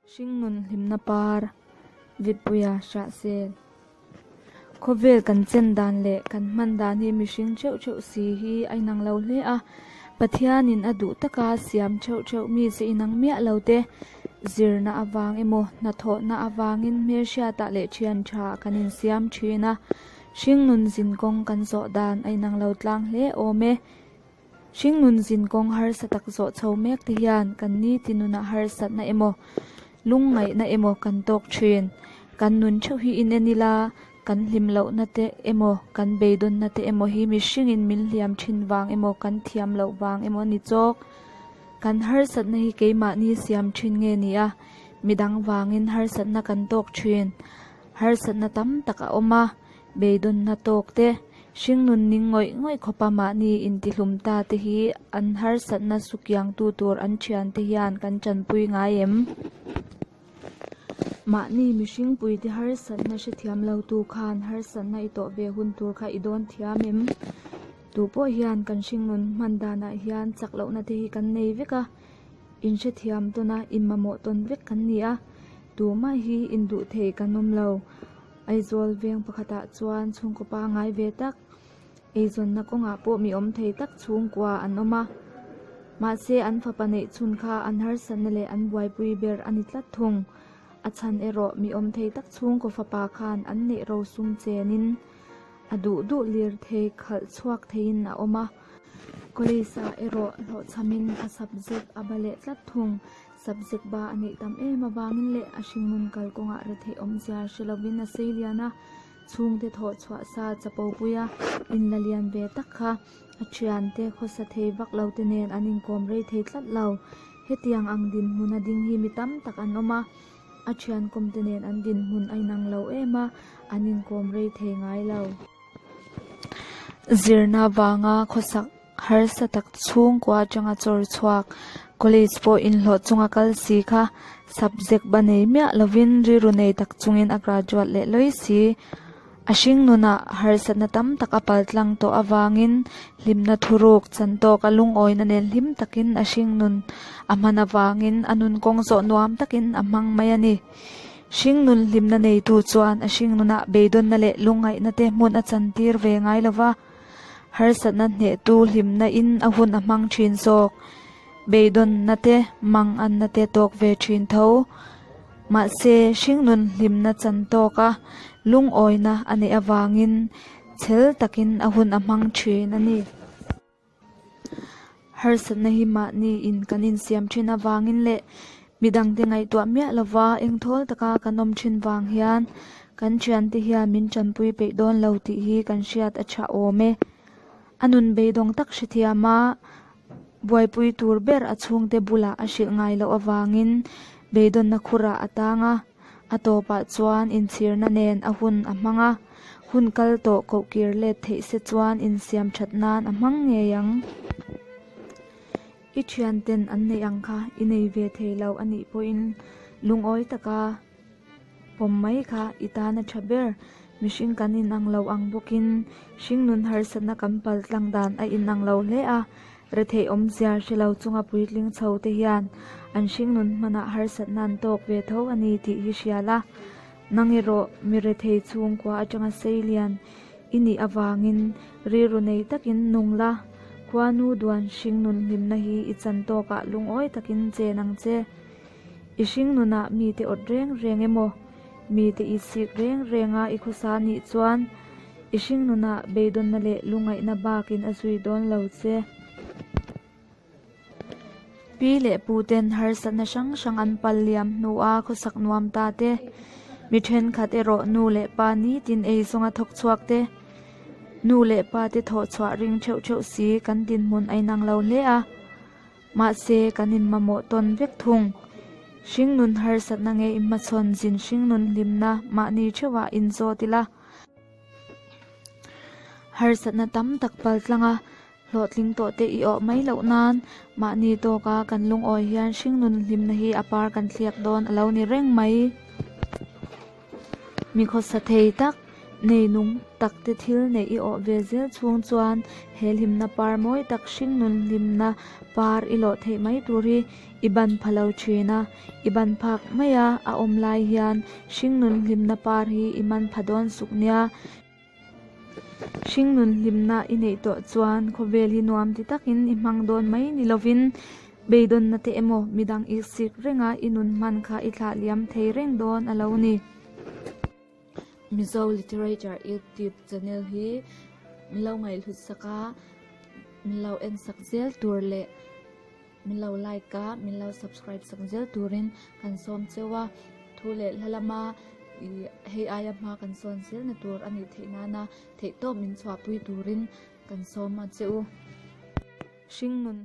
Hringnun hlimna par Vitpuia Hrahsel. Khawvel kan chen dan leh kan hman dan hi mihring theuh theuh si hi a inang lo hle a, Pathianin a duh taka siam theuh theuh mi che inang miah lo te, zirna avang emaw hnathawhna avangin hmelhriatah leh thian tha kan insiam thin a, hringnun zinkawng kan zawh dan a inang lo tlang hle awm e. Hringnun zinkawng harsa tak zawh chho mek te hian kan niti nunah harsatna emaw, lungngaihna emaw kan tawk thin. Kan nun theuh hi inen ila, kan hlim lohna te emaw, kan beidawnna te emaw hi mihringin min hliam thin vang emaw, kan thiam loh vang emaw a ni chawk. Kan harsatna hi keimahni siam thin nge ni a, midang vangin harsatna kan tawk thin. Harsatna tam tak a awm a, Beidawnna tawk te, hringnun ning ngawih ngawih khawpa mahni intihlum ta te hi an harsatna sukiangtu tur an thiante hian kan tanpui ngai em? Mahni mihringpuite harsatna hrethiam lotu khan harsatna i tawh ve hun tur kha i dawn thiam em? Tupawh hian kan hringnun hman danah hian chak lohna te hi kan nei vek a, inhrethiam tawn a, inmamawh tawn vek kan ni a, tumah hi induh thei kan awm lo. Aizawl veng pakhatah chuan chhungkaw pangngai ve tak, eizawnna kawngah pawh mi awm thei tak chhungkua an awm a. Mahse an fapa neih chhun kha an harsatna leh an buaipui ber a ni tlat thung. A chhan erawh mi awm thei tak chhungkaw fapa khan an neih rosum chenin a duh duh lirthei khalh chhuak theiin a awm a. College ah erawh hlawhchhamin a subject a ba leh tlat thung. Subject ba a neih tam em avangin leh a hringnun kalkawngah retheih awmzia hre lovin a sei lian a, chhungte thawh chhuah sa chapo puia inla lian ve tak kha a thiante khawsa thei vak lo te nen an inkawm rei thei tlat lo. Hetiang ang dinhmun a ding hi mi tam tak an awm a, a thian kawmte nen an dinhmun a inang lo em a, an inkawm rei thei ngai lo. Zirna vanga khawsak Harsa tak chhungkua atanga chawr chhuak college pawh inhlawh chunga kal si kha subject ba nei miah lovin rilru nei tak chungin a graduate leh lawi si. A hring nunah harsatna tam tak a pal tlang tawh avangin hlimna thuruk chan tawk a lungawina nen hlim takin a hring nun a hman avangin a nun kawng zawh nuam takin a hmang mai a ni. Hring nun hlimna neitu chuan a hring nunah beidawnna leh lungngaihna te hmun a chantir ve ngai lova. Harsatna hnehtu hlimna in a hun a hmang thin zawk. Beidawnna te, manganna te tawk ve thin tho. Mahse, hringnun hlimna chan tawk a, lungawina a neih avangin chhel takin a hun a hmang thin a ni. Harsatna hi mahni in kan insiam thin avangin leh midangte ngaihtuah miah lova engthawl taka kan awm thin vang hian kan thiante hian min tanpui peih dawn lo tih hi kan hriat a tha awm e. A nun beidawng tak hrethiam a, buaipui tur ber a chhungte bulah a hrilh ngai loh avangin beidawnna khurah a tang a. A tawpah chuan inchhirna nen a hun a hmang a, hun kal tawh kohkir let theih se chuan insiam that nan a hmang ngei ang. I thianten an neih ang kha i nei ve thei lo a nih pawhin lungawi taka pawm mai kha i tan a tha ber. Mihring kan inang lo ang bawkin hringnun harsatna kan pal tlang dan a inang lo hle a, Retheih awmzia hre lo chunga puitling chho te hian an hringnun hmanah harsatna an tawk ve tho a ni tih hi hria la. Nang erawh mi rethei chhungkua atanga sei lian i nih avangin rilru nei takin nung la, khuanu duan hringnun hlimna hi i chan tawkah lungawi takin chen ang che. I hringnunah mite awt reng reng emaw, mite i sik reng renga i khawsa nih chuan I hringnunah beidawnna leh lungaihna bakin a zui dawn lo che. Pi leh pu ten harsatna hrang hrang an pal liam hnua khawsak nuam ta te, mi thenkhat erawh nu leh pa nitin ei zawnga thawk chhuak te, nu leh pa te thawh chhuah ring theuh theuh si kan dinhmun a inang lo hle a. Mahse, kan inmamawh tawn vek thung. Hringnun harsatna nge i hmachhawn zin hringnun hlimna mahni theuhah inzawt ila. Harsatna tam tak pal tlanga hlawhtling tawh te i awh mai loh nan mahni tawka kan lungawi hian hringnun hlimna hi a par kan thliak dawn a lo ni reng mai. Mi khawsa thei tak, Nei nung tak te thil neih i awh ve zel chhung chuan he hlimna par mawi tak hringnun hlimna par i lawh theih mai tur hi i ban pha lo thin a, i ban phak mai a a awm lai hian hringnun hlimna par hi i man pha dawn suk nia. Hringnun hlimna i neih tawh chuan khawvel hi nuam ti takin i hmang dawn mai ni lovin beidawnna te emaw midang i sik renga i nun hman kha i thlah liam thei reng dawn a lo ni. Mizo Literature YouTube channel hi min lo ngaihhlut sak a, min lo en sak zel tur leh min lo like a, min lo subscribe sak zel turin kan sawm cheu a. Thu leh hla lama ih hei aia hma kan sawn zel na tur a nih theih nana theihtawp min chhuahpui turin kan sawm a che u. Hringnun.